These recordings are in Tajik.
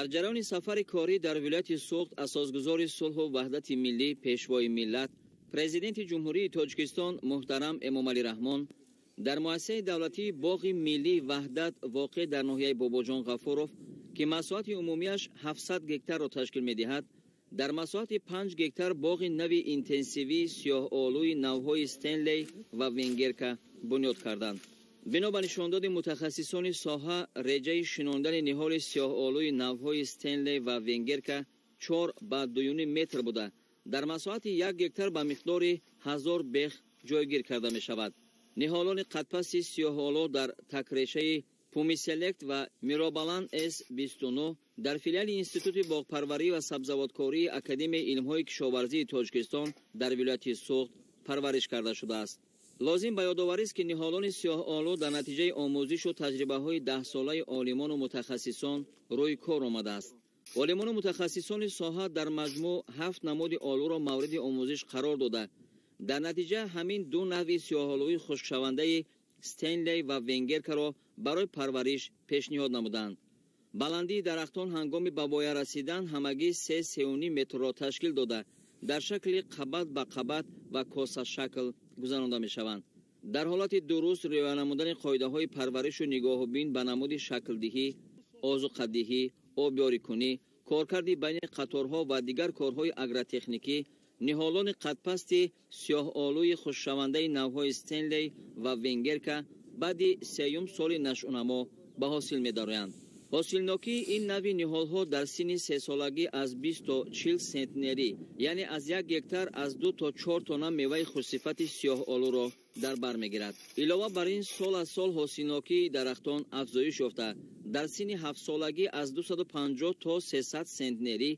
Дар ҷараёни сафари корӣ дар вилояти Суғд асосгузори сулҳу ваҳдати миллӣ, пешвои миллат, президенти Ҷумҳурии Тоҷикистон муҳтарам Эмомалӣ Раҳмон дар муассисаи давлатии боғи миллии Ваҳдат воқеъ дар ноҳияи Бобоҷон Ғафуров, ки масоҳати умумиаш 700 гектарро ташкил медиҳад, дар масоҳати 5 гектар боғи нави интенсивии сиёҳолӯи навъҳои Стенлей ва Венгерка бунёд карданд. Бино ба нишондоди мутахассисони соҳа, реҷаи шинондани ниҳоли сиёҳолӯи навъҳои Стенлей ва Венгерка 4 ба 2,5 метр буда, дар масоҳати 1 гектар ба миқдори 1000 бех ҷойгир карда мешавад. Ниҳолони қадпасти сиёҳолӯ дар такрешаи Пумиселект ва Миробалан С29 дар филиали Институти боғпарварӣ ва сабзавоткории Академияи илмҳои кишоварзии Тоҷикистон дар вилояти Суғд парвариш карда шудааст. Лозим ба ёдоварист, ки ниҳолони сиёҳолӯ дар натиҷаи омӯзишу таҷрибаҳои даҳсолаи олимону мутахассисон рӯи кор омадааст. Олимону мутахассисони соҳа дар маҷмӯъ 7 намуди олӯро мавриди омӯзиш қарор дода, дар натиҷа ҳамин ду навъи сиёҳолӯи хушкшавандаи Стенлей ва Венгеркаро барои парвариш пешниҳод намуданд. Баландии дарахтон ҳангоми ба воя расидан ҳамагӣ 3-3,5 метрро ташкил дода, дар шакли қабат ба қабат ва косашакл гузаронда мешаванд. Дар ҳолати дуруст риоя намудани қоидаҳои парваришу нигоҳубин ба намуди шаклдиҳӣ, озуқадиҳӣ, обёрикунӣ, коркарди байни қаторҳо ва дигар корҳои агротехникӣ, ниҳолони қадпасти сиёҳолӯи хушкшавандаи навъҳои Стенлей ва Венгерка баъди сеюм соли нашъунамо ба ҳосил медароянд. Ҳосилнокии ин навъи ниҳолҳо дар синни сесолагӣ аз 20 то 40 сентнерӣ, яъне аз 1 гектар аз 2 то 4 тонна меваи хушсифати сиёҳолӯро дар бар мегирад. Илова бар ин, сол аз сол ҳосилнокии дарахтон афзоиш ёфта, дар синни ҳафтсолагӣ аз 250 то 300 сентнерӣ,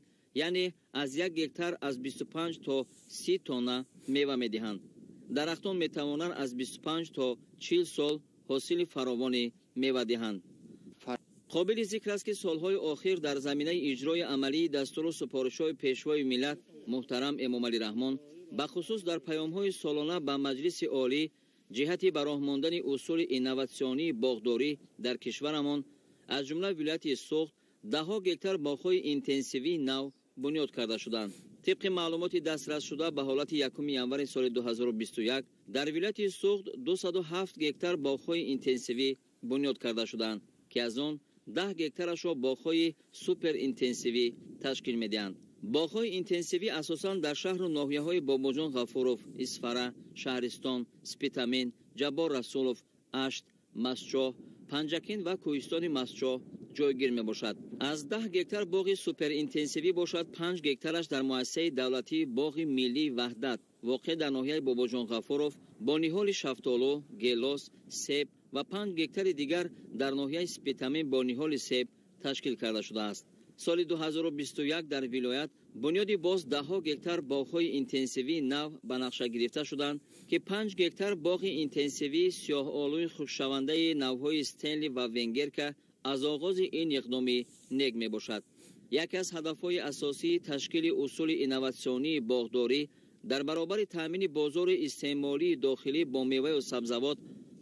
яъне аз 1 гектар аз 25 то 30 тонна мева медиҳанд. Дарахтон метавонанд аз 25 то 40 сол ҳосили фаровони мева диҳанд. Қобили зикр аст, ки солҳои охир дар заминаи иҷрои амалии дастуру супоришҳои пешвои миллат муҳтарам Эмомалӣ Раҳмон, бахусус дар паёмҳои солона ба Маҷлиси Олӣ ҷиҳати ба роҳ мондани усули инноватсионии боғдорӣ дар кишварамон, аз ҷумла вилояти Суғд, даҳҳо гектар боғҳои интенсивии нав бунёд карда шуданд. Тибқи маълумоти дастрасшуда ба ҳолати 1 январи соли 2021 дар вилояти Суғд 207 гектар боғҳои интенсивӣ бунёд карда шуданд, ки аз он 10 гектарашро боғҳои суперинтенсивӣ ташкил медиҳанд. Боғҳои интенсивӣ асосан дар шаҳру ноҳияҳои Бобоҷон Ғафуров, Исфара, Шаҳристон, Спитамен, Ҷаббор Расулов, Ашт, Масчоҳ, Панҷакент ва кӯҳистони Масчоҳ ҷойгир мебошад. Аз 10 гектар боғи суперинтенсивӣ бошад, 5 гектараш дар муассисаи давлатии боғи миллии Ваҳдат воқеъ дар ноҳияи Бобоҷон Ғафуров бо ниҳоли шафтолу, гелос, себ ва 5 гектари дигар дар ноҳияи Спитамен бо ниҳоли себ ташкил карда шудааст. Соли 2021 дар вилоят бунёди боз даҳҳо гектар боғҳои интенсивии нав ба нақша гирифта шуданд, ки 5 гектар боғи интенсивии сиёҳолӯи хушкшавандаи навъҳои Стенли ва Венгерка аз оғози ин иқдоми нек мебошад. Яке аз ҳадафҳои асосии ташкили усули инноватсионии боғдорӣ дар баробари таъмини бозори истеъмолии дохилӣ бо меваю сабзавот,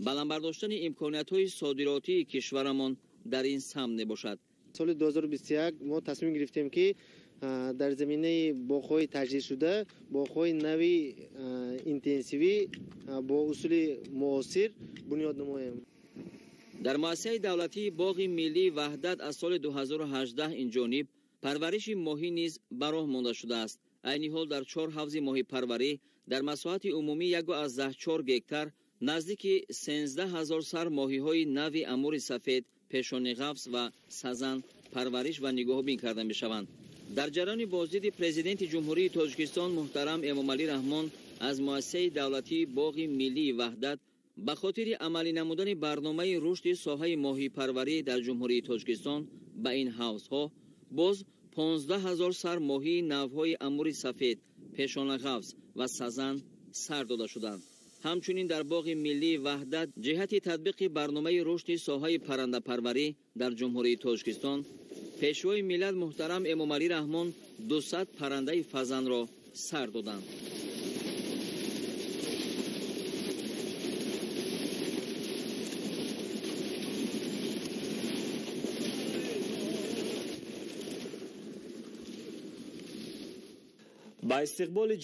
баланд бардоштани имкониятҳои содиротии кишварамон дар ин самт мебошад. Соли 2021 мо тасмим гирифтем, ки дар заминаи боғҳои таҷдидшуда боғҳои нави интенсивӣ бо усули муосир бунёд намоем. Дар муассисаи давлатии боғи миллии Ваҳдат аз соли 2018 инҷониб парвариши моҳӣ низ ба роҳ монда шудааст. Айни ҳол дар 4 ҳавзи моҳипарварӣ дар масоҳати умумӣ 1,4 гектар наздики 13 ҳазор сар моҳиҳои нави амури сафед, пешони ғафс ва сазан парвариш ва нигоҳубин карда мешаванд. Дар ҷараёни боздиди президенти Ҷумҳурии Тоҷикистон муҳтарам Эмомалӣ Раҳмон аз муассисаи давлатии боғи миллии Ваҳдат ба хотири амалӣ намудани барномаи рушди соҳаи моҳипарварӣ дар Ҷумҳурии Тоҷикистон ба ин ҳавзҳо боз 15 ҳазор сар моҳии навъҳои амури сафед, пешонағафс ва сазан сар дода шуданд. Ҳамчунин дар боғи миллии Ваҳдат ҷиҳати татбиқи барномаи рушди соҳаи паррандапарварӣ дар Ҷумҳурии Тоҷикистон пешвои миллат муҳтарам Эмомалӣ Раҳмон 200 паррандаи фазанро сар доданд. Ба истиқболи